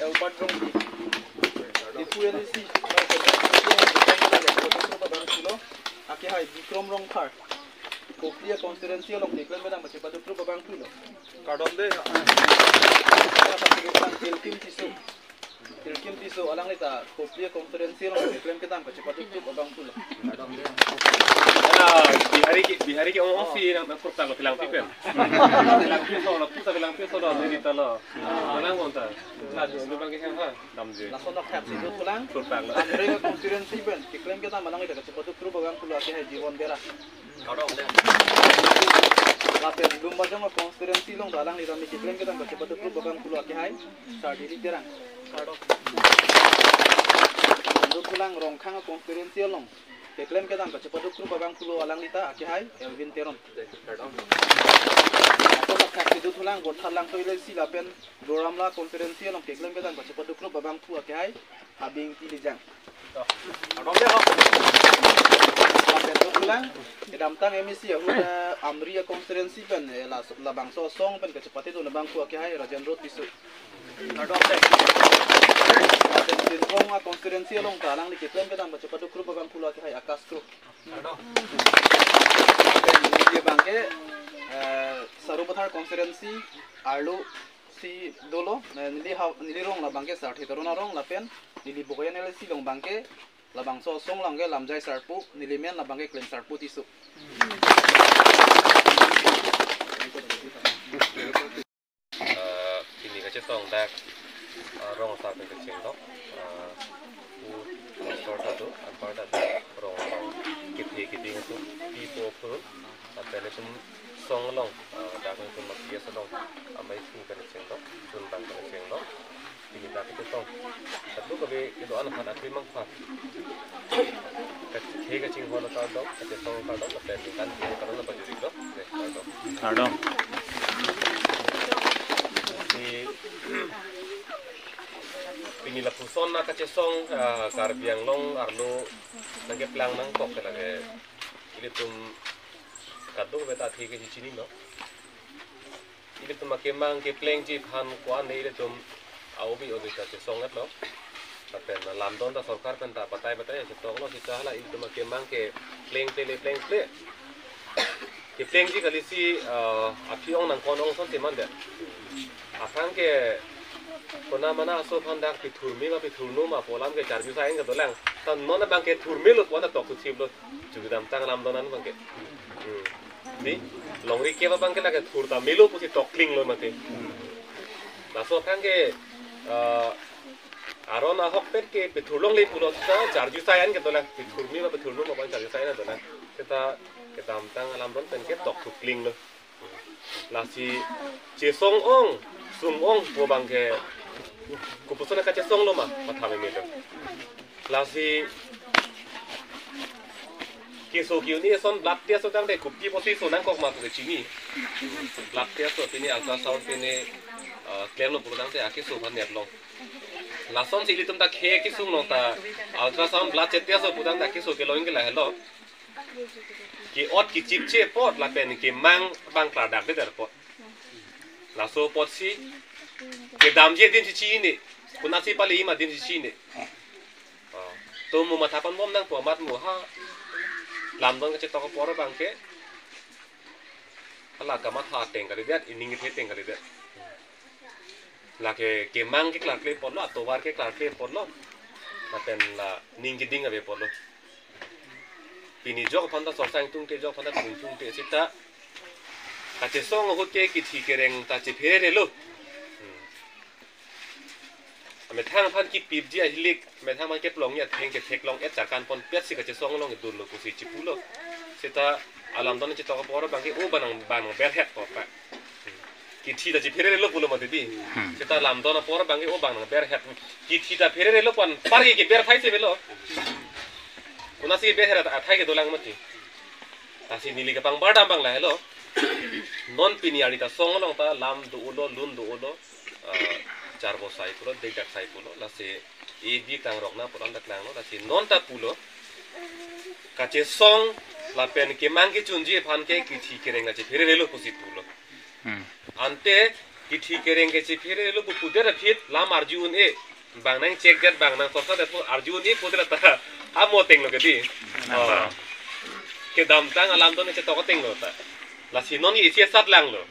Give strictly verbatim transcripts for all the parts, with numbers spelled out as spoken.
Albert Rongpi. Diphu L A C. Abang pulo. Akehai Bikram Rongphar. Kopili constituency along keklem kedam kachepado group abang pulo. Kardom de. Tilkim Tisso. Tilkim Tisso alanglita Kopili constituency along keklem kedam kachepado group abang pulo. Ya, Bihari ke, Bihari ke ong ong si nang nang kurta lo pilang pipen. Pilang piso lo, pusa pilang piso lo, ini ta lo. Nang konta. Nah, dulu bang ke ha, damji. Lason nok thap si dut pulang. Kurta lo. Amreng constituency pen keklem kedam alanglita kachepado group abang pulo akehai Jibon Bera. Lapen Lumbajong constituency along alanglita keklem kedam kachepado group abang pulo akehai Sardili Terang. Dut pulang Rongkhang constituency along keklem kedam kachepado group abang pulo alanglita akehai Elvin Teron. Ako makhak si dut pulang Vothatlangso L A C lapen Duar Amla constituency along keklem kedam kachepado group abang pulo akehai Habing Tilijang. Lapen dut pulang kedamtang M A C ahut, eh, Amri constituency pen, eh, la, labangso asong pen kachepate do labang pulo akehai Rajendro Tisso. Lapen Tirthong constituency along ta alangli keklem kedam kachepado group abang pulo akehai Akash Kro. Lapen neli abang ke, eh, Sarupathar constituency arlo si dolo, eh, neli ha, neli rong labang ke Sarthe Teron arong lapen neli Bokajan L A C along abang ke labangso asong along ke Lamjai Sarpo, neli men labang ke Klem Sarpo Tisso. Eh, pini kachetong dak, eh, rong asar pen kachingdok, eh, u pastor ta do, anpar ta do, rong abang kethe keding atum, pi po phurun, lapen itum song along, eh, dak itum ma P S along, amei thu pen kachingdok, chun bang pen kachingdok. Pini dak kachetong. Satu kave kedo-an aphan akri mangphan. Kachethe kachinghon kardom, kachetong kardom, lapen ningkan kardom lapen juri do. Oke, kardom. Kardom. Si pini lapuson na kachesong, ah, Karbi Anglong arlo nangkeplang nangkok ke lake. Ilitum kadokave ta athe ke chinilo. Ilitum akemang keplengji aphan ko-an ne ilitum aobi obi ta chesong-etlo. Lapen lamdon ta sorkar pen ta batai batai chetonglo, seta hala ilitum akemang keplengple le plengple. Keplengji kali si, ah, aphi ong nangkon ong asonte mande. Aphrang ke kona mana aso aphan dak pithurme ma pithurno ma pu alam ke charju sai-an kedolang. Ta non abang ke thurmelo pu an ta tok kuthiplo. Jugdam tang lamdon an abang ke. Hmm. Di, longri ke abang ke lake thur ta melo pusi tokling lo mati. Laso aphrang ke, eh, aron ahok pen ke pithur longle pulo ta charju sai-an kedolang, pithurme ma pithurno ma abang charju sai-an kedolang. Seta kedamtang alamdon pen ke tok thukling lo. Lasi chesong ong, sung ong pu abang ke kopuson kachesong lo ma, matha meme lo. Lasi keso ke-un-e ason blood test aso tangte kopi pusi so nangkok ma pu kechini. Blood test aso pini ultrasound pini, eh, klemlo pulo tangte akeso aphan netlong. Lasonsi ilitum ta khei kesung long ta ultrasound blood test aso pu tangte akeso kelong ke lahelo. Ke-ot kechipche apot lapen kemang abang klardak det apot. Laso apotsi kedamji adim si chini. Konatsi pali-im adim si chini. Oh. To mo matha ponbom nangpo amat mo ha. Lamdon kachetok apor abang ke. Hala kamatha ateng kalidet, ining kethe ateng kalidet. Lake kemang keklarkle apotlo, atovar keklarkle apotlo. Lapen la ning keding ave apotlo. Pini jok aphan ta sorsa ingtungte, jok aphan ta tung tungte seta kachesong ahut ke kithi kereng ta chepherelo. Hmm. Amethang aphan kipipji ahilik, amethang aphan keplongji atheng ketheklong et charkan ponpet si kachesong along idunlo pusi chipulo. Seta alamdon chetok apor abang ke o banang banang berhet po pa. Kithi ta chepherelo pulo mati di. Hmm. Seta lamdon apor abang ke o banang berhet. Kithi ta pherelo pu anpar ke ber thai si avelo. Konatsi berhet athai kedolang mati. Lasi neli kapangbar dam abang lahelo. Non pini arni ta song along ta lam do-olo, lun do-olo, ah, charbo sai pulo, dekdak sai pulo, lasi edi tang rok na pulo, andak langlo, lasi non ta pulo. Kachesong lapen kemang kechunji aphan ke kithi kereng ta chepherelo pusi pulo. Hmm. Ante Ithi kereng kechiphere lo pu pudet aphi lam arju un-e. Bang nang check det, bang nang sorsa det pu arju un-e pudet ta. Amo ateng lo ke di. Oh. Kedamtang alam don chetok ateng lo ta. Lasi non isi asat lang lo.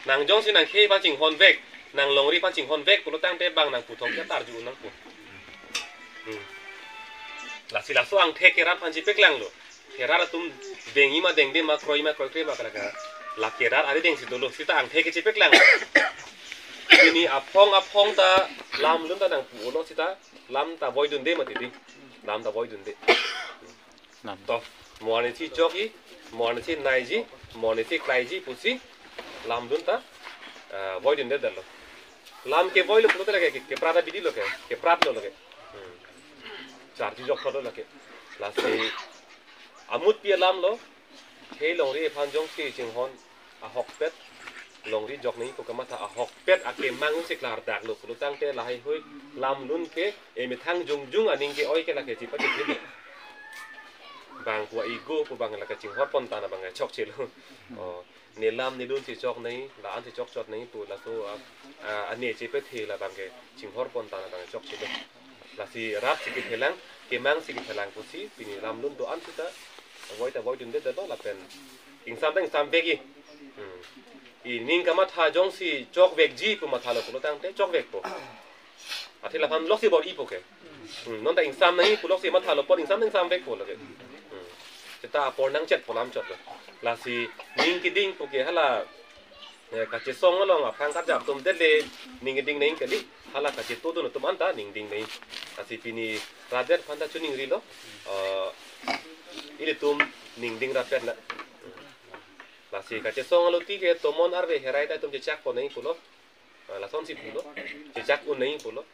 Nang jongsi nang khei aphan chinghon vek, nang longri aphan chinghon vek pulo tangte bang nang puthong ke ta arju un nangpo. Hmm. Lasi laso angthek ke rat aphan chipeklang lo. Ke rat atum dengji ma dengde ma, kroiji ma kroikre ma, kalaka la ke rat arideng si dolo, sita angthek kechipeklang. Pini aphong aphong ta lamlun ta nangpu-olo, sita lam ta voidunde mati di. Lam ta voidunde. Lam. To, mo arni si chokji, mo arni si naiji, mo arni si klaiji pusi lamlun ta, eh, voidunde detlo. Lam ke voilo pulote lake ke, keprat abidi lo ke, keprat lo lake. Hmm. Charju jok lo lake. Lasi amutpi alam lo, khei longri aphan jongsi chinghon ahokpet, longri jok nangji pu kamatha ahokpet akemang si klardak lo pulo tangte lahai hui lamlun ke emethang jongjong aning ke-oi ke lake chipachethelo. Bang pu a-ego pu bang lake chinghorpon ta na bang chokchelo. Oh, ne lam ne lun si chok nangji, la-an si chokchot nangji pu laso a, a, ane chepethe la bang ke chinghorpon ta na bang chokchelo. Lasi rat si kethelang, kemang si kethelang pusi, pini lamlun do-an sita voi ta voidunde detlo lapen ingsam ta ingsam vekji. Hmm. Ining kamatha jongsi chok vekji pu mathalo pulo tangte chok vekpo. Athe laphan loksi bor-ipo ke. Hmm. Non ta ingsam nangji pu loksi mathalo apot ingsam ta ingsam vekpo lake. Hmm. Sita apor nangchetpo lam chotlo. Lasi ning keding pu ke hala, eh, kachesong along aphrang karjap atum det le ning keding nangji kali, hala kachetongdun atum anta ning ding nangji. Lasi pini rat det aphan ta chiningrilo. Eh, ilitum ning ding rapet na. Lasi kachesong alote ke tomon arve herai ta itum chechakpon nangji pulo. Ah, lasonsi pulo. Chechak un nangji pulo.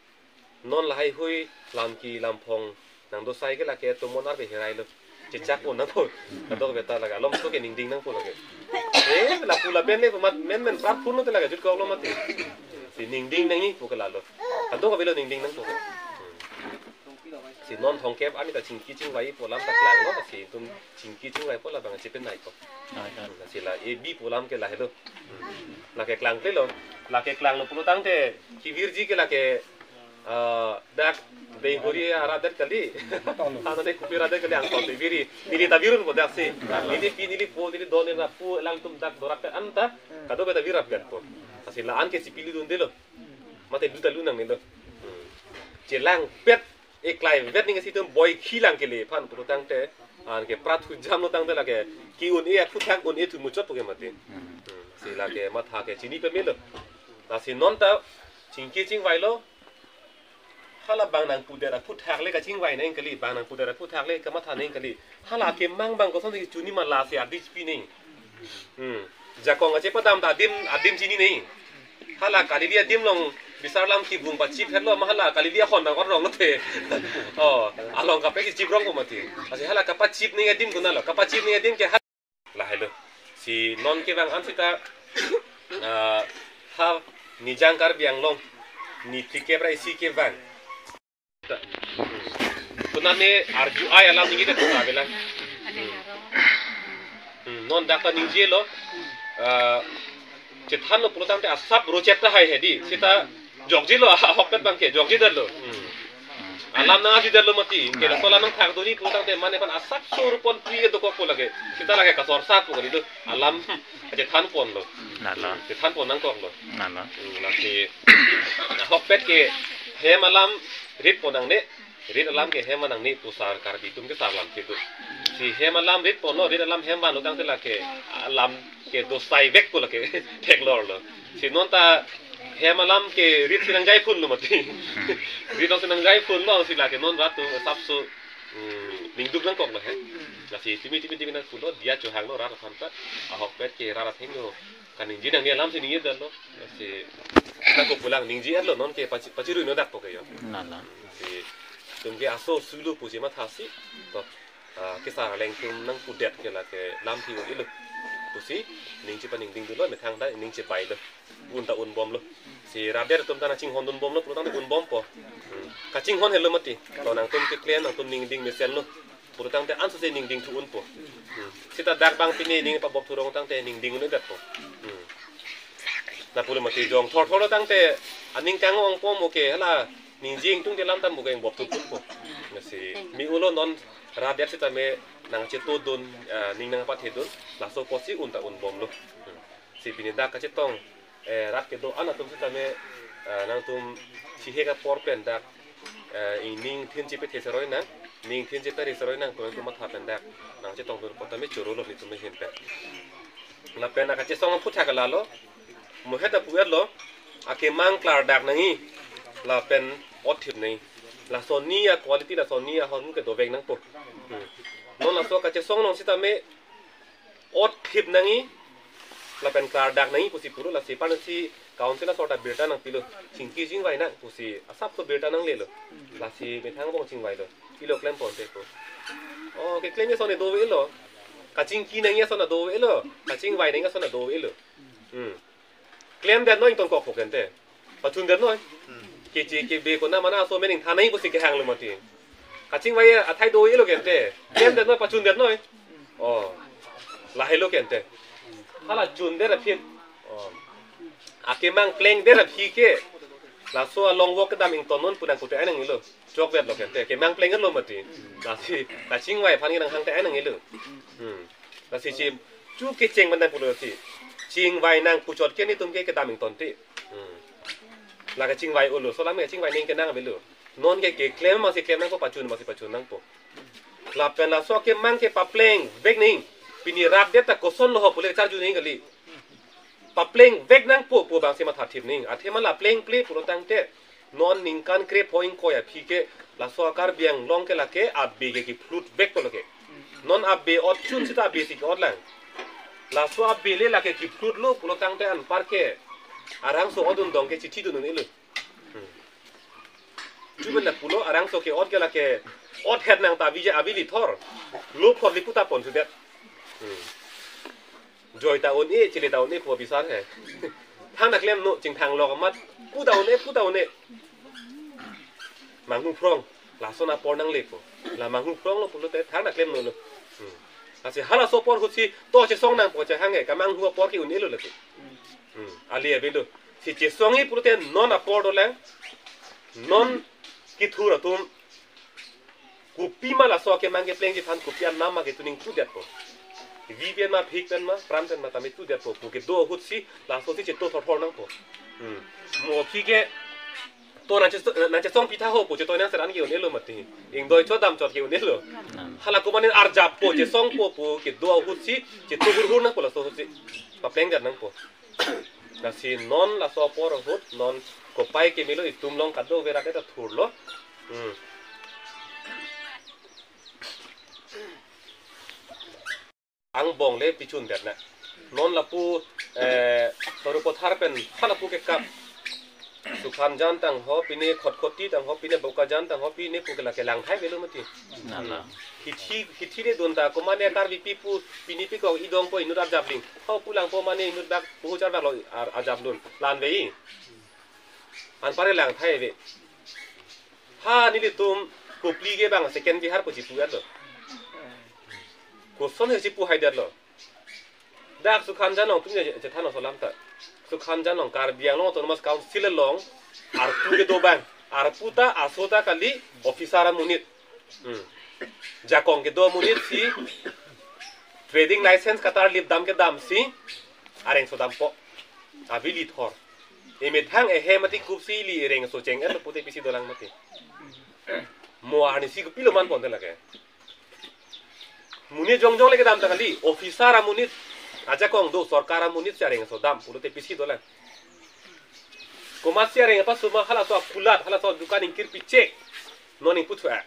Non lahai hui lam ki lamphong nangdosai ke lake tomon arve herai lo. Chechak un nangpo. Kadokave ta lake alomso ke ning ding nangpo lake. Eh, lapu lapen le pu mat menmen prap phun lo te lake jutkoklo mati. Si ning ding nangji pu ke lalo. Kadokave lo ning ding nangpo ke. Hmm. Si non thomkep arni ta chingki chingvai pu alam ta klanglo, si itum chingki chingvaipo labang chepenaipo. Ai, ai. Hmm, si la ebi pu alam ke lahelo. Hmm. Lake klangklelo. Lake klanglo pulo tangte kevirji ke lake, ah, dak dei hori arat det kali. Ano dei kopi arat det kali, angkol te viri. Neli ta virunpo daksi. Neli pi, neli po, neli do, neli rapo, alangtum dak dorapet anta kadokave ta virapetpo. Lasi la-an ke chipiludundelo. Mate du ta lu nangnelo. Hmm. Chelangpet eklai vet nangji si itum boi khilang kele aphan pulo tangte, an ke prat hujam lo tangte lake ke-un-e aphuthak un-e thu muchot pu ke mati. Hmm. Hmm. Si lake matha ke chini pemelo. Lasi non ta chingki chingvailo. Hala bang nangpudet aphuthak le kachingvai nangji kali, bang nangpudet aphuthak le kamatha nangji kali. Hala akemang bang koson si chini ma lasi adik pi nangji. Hmm. Jakong achepadam ta adim, adim chini nangji. Hala kalili adim along bisar lam kibung pachip hetlo ma hala kalili ahon nang orong lote. Oh, along kape si chiprongpo mati. Lasi hala kapachip nangji adim konatlo, kapachip nangji adim ke ha-, lahelo. Si non kevang an sita, ah, ha Nijang Karbi Anglong ni phlikep ra isi kevang. Konat ne arju ai alam ningje det ta avelang. Hmm, non dak ta ningjelo, ah, chethanlo pulo tangte asap rochet tahai hedi. Sita jokjelo, ahokpet bang ke jokjedetlo. Hmm. Alam nangkachedetlo mati. Ke laso alam nangthakdunji pulo tangte mane aphan asap sur pon pri ke dokokpo lake. Sita lake kasorsapo kali do. Alam chethanponlo. Nalo. Chethanpon nangkoklo. Nalo. Hmm, lasi ahokpet ke hem alam ritpon nangne, rit alam ke hem nangne pu sar Karbi atum ke sar lam kedo. Si hem alam ritponlo, rit alam hem vanlo tangte lake alam kedosai vekpo lake theklorlo. Si non ta hem alam ke rit si nangjaiphunlo mati. Rit along si nangjaiphunlo si lake non rat atum asapso, hmm, ningduk nangkoklo he. Lasi timi timi timi nangpulo, diya chohanglo rat aphan ta. Ahokpet ke rat athengno kaningje nangne alam si ningjedetlo. Lasi nangkopulang ningjedetlo, non ke pachi-, pachirui no dakpo ke jo. Nana. Si itum ke aso sulo pusi mathasi. To, ah, kesar aleng atum nangpudet ke lake lamthe un-elo pusi ning chepaningding dunlo, methang ta ning chebailo. Un ta unbomlo. Si rat det atum ta nangchinghondunbomlo pulo tangte unbompo. Hmm. Kachinghon helo mati. To nangtum keklem, nangtum ningding mesenlo pulo tangte ansose ningding thu unpo. Hmm. Sita dak bang pini ning pabok thurong tangte ningding un-edetpo. Hmm. Lapu lo mati jong thor thor lo tangte aning kang-ong po mo ke hala ningjing tung de lam tam mo ke ingbop tu pun po. Lasi me-olo non rat det sitame nang chetodun, ah, ning nangpathedun, laso apotsi un ta unbomlo. Hmm. Si pini dak kachetong, eh, rat kedo-an atum sitame, eh, nangtum chihek apor pen dak, eh, ining thin chepethe seroi nang, ning thin chepethe seroi nang, pen tum matha pen dak nang chetongdun apot tame chorolo netum ahin pen. Lapen akachesong aphuthak lalo, mo het apu-etlo, akemang klardak nangji, lapen ot thip nangji. Laso ni a-quality, laso ni ahormu ke dovek nangpo. Hmm. Non laso kachesong along sitame ot thip nangji, lapen klardak nangji pusi pulo, lasi pansi council asor ta birta nangpilo, chingki chingvai nang pusi asapso birta nanglelo. Lasi methang angbong chingvailo. Pilo klem ponte ko. Oh, keklem ason dovelo. Kachingki nangji ason dovelo. Kachingvai nangji ason dovelo. Hmm. Klemdet noi ingtonkok po kente. Pachundet noi. Keche kebe konat mana aso mening than nangji pusi kehanglo mati. Kachingvai athai dovelo kente. Klemdet noi, pachundet noi. Oh. Lahelo kente. Hala chundet aphi. Oh. Akemang klengdet aphi ke. Laso along vok kedam ington non pu nangkute ai nanglo. Chokvetlo kente. Kemang klenglo mati. Lasi kachingvai aphan ke nanghangte ai nanglo. Hmm. Lasi chi chu kecheng mandan pulo si. Chingvai nang puchot ke netum ke kedam ingtonte. Hmm. La kachingvai-olo, laso alam kachingvai nangji ke nang avelo. Non ke keklem masi klem nangpo, pachun masi pachun nangpo. Lapen laso akemang ke paplengvek nangji. Pini rat det ta kosonlo ho pule charju nangji kali. Paplengvek nangpo pu abangsi matha thip nangji. Athema la plengple pulo tangte non ningkan krepho ingkoi aphi ke laso a-Karbi Anglong ke lake abe ke keplutvek to lake. Non abe ot chun sita abe si ke-otlang. Laso abe le lake keplutlo pulo tangte anpar ke arangso otdun dong ke chithi dun un-elo. Hmm. Chuben na pulo arangso ke-ot ke lake ot het nang ta avija avili thor. Lo phor lipu ta pon sudet. Hmm. Joi ta un-e, chile ta un-e pu bisar he. Thang na klemnon, chingthang lok amat. Pu ta un-e, pu ta un-e. Manghu phrong. Lason apor nangle po. La manghu phronglo pulote thang na klemnon lo. Hmm. Lasi halaso apor ahut si to chesong nangpo chehang he. Kamanghu apor ke un-elo lake. Hmm. Ali avelo. Si chesongji pulote non apor dolang. Non kethur atum. Kopima laso akemang keplengji aphan kopi anam ma ketuning tudetpo. Vi pen ma, phik pen ma, pran pen ma tame tudetpo. Pu kedo ahut si, laso si cheto thor thor nangpo. Hmm. Mo aphi ke, to nang che, nang chesong pitha ho pu chetoi nang seran ke un-elo mati. Ingdoi chot dam chot ke un-elo. Hala komanin arjappo, chesongpo pu kedo ahut si, cheto hur hur nangpo laso ahut si. Paplengdet nangpo. Lasi non laso apor ahut non kopai kemelo itum along kadokave rat det ta thurlo. Hmm. Angbong le pichundet na. Non lapu, eh, Sarupathar pen ha lapu ke kap. Sukhamjan tang ho, pine Khatkhati tang ho, pine Bokajan tang ho, pine pu ke lake langthai avelo mati. Nana. Hithi, hithi le dun ta, komane Karbipi pu, pini pi kok idong po inut arjapling. Ho pulang po mane inut bak, puhu char bak lo ar-, arjap dun. La-an ave-i. Anpar ke langthai ave. Ha nelitum Kopili ke bang second Bihar pu chipu-etlo. Koson he chipu haidetlo. Dak Sukhamjan along tum je, je, chethan laso alam ta. Sukhamjan along Karbi Anglong Autonomous Council along arpu kedo abang. Arpu ta aso ta kali officer amonit. Hmm. Jakong kedo amonit si trading license katarlip dam kedam si arengso dampo. Avili thor. Emethang ehem ati kup si ili rengso cheng-etlo pute pisi dolang mati. Mo arni si kopilo man ponte lake. Monit jongjong le kedam ta kali, officer amonit, ajakong do, sorkar amonit si arengso dam pulote pisi dolang. Komatsi areng apa suma halaso akulat, halaso dukan ingkir pichek. Non ingpu thu-a.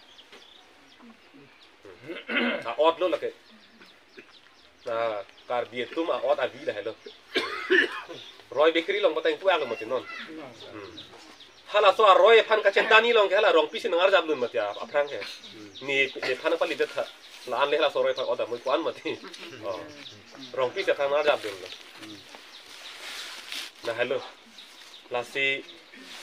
A-otlo lake. Na Karbi atum a-ot avi lahelo. Roy Bakery along patang ingpu-aklo mati non. Hmm. Halaso a-Roy aphan kachethan-i along ke hala Rongpi si nang-arjap dun mati a-, aphrang ke. Ne, nephan palidet tha. La-an le halaso Roy aphan ot damnoi ko-an mati. Oh. Rongpi si aphrang nang-arjap dunlo. Lahelo. Lasi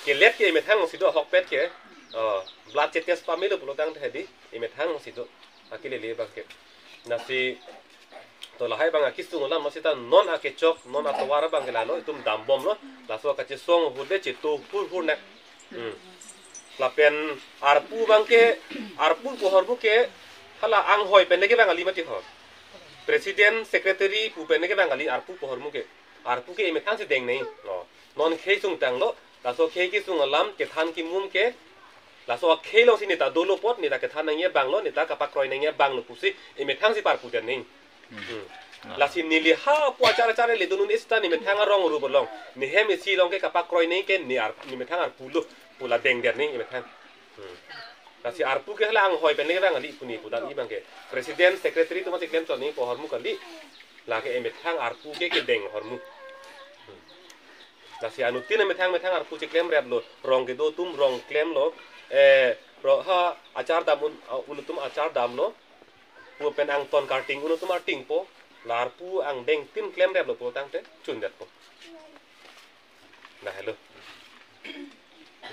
kelet ke emethang si do ahokpet ke. Oh, blood chetest pamelo pulo tangte hedi. Emethang si do. Akilele abang ke. Lasi To lahai abang akesung alam lo seta non akechok, non atovar abang ke lalo, itum dambomlo, laso kachesong ahut le cheto hurhur nek. Hmm. Lapen arpu abang ke, arpu pu ahormu ke, hala anghoi pen le kevang kali mati ho. President, secretary pu pen le kevang kali arpu pu ahormu ke. Arpu ke emethang si deng nangji. No. Non khei sungtanglo, laso khei kesung alam kethan kimum ke, laso akhei along si neta dolo apot, neta kethan nangji abang lo, neta kapakroi nangji abang lo pusi, emethang si parpu den nangji. Hmm. Lasi neli ha pu achar achar le dunun ista ne methang arong rup along. Ne hem isi along ke kapakroi nangji ke ne ar, ne methang arpu lo pu la deng den nangji methang. Hmm. Lasi arpu ke hala anghoi pen le kevang kali pu ne pu dam-i abang ke. President, secretary atum si klem chot nangji pu ahormu kali. Lake emethang arpu ke kedeng ahormu. Hmm. Lasi anuttin emethang methang arpu cheklem rep lo. Rong kedo atum rong klemlo. Eh, ro ha achar dam un, uh, un atum achar damlo. Pu pen angton karting un atum arting po. La arpu angdeng tin klem rep lo pu tangte chun det po. Lahelo.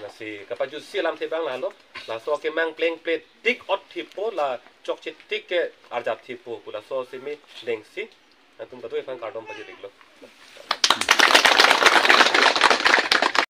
Lasi kapajutsi alamthe abang lahelo. Laso kemang plengple tik ot thipo, la chokche tik ke arjap thipo pu laso simi dengsi. Nangtum kadokave aphan kardom pajir-iklo.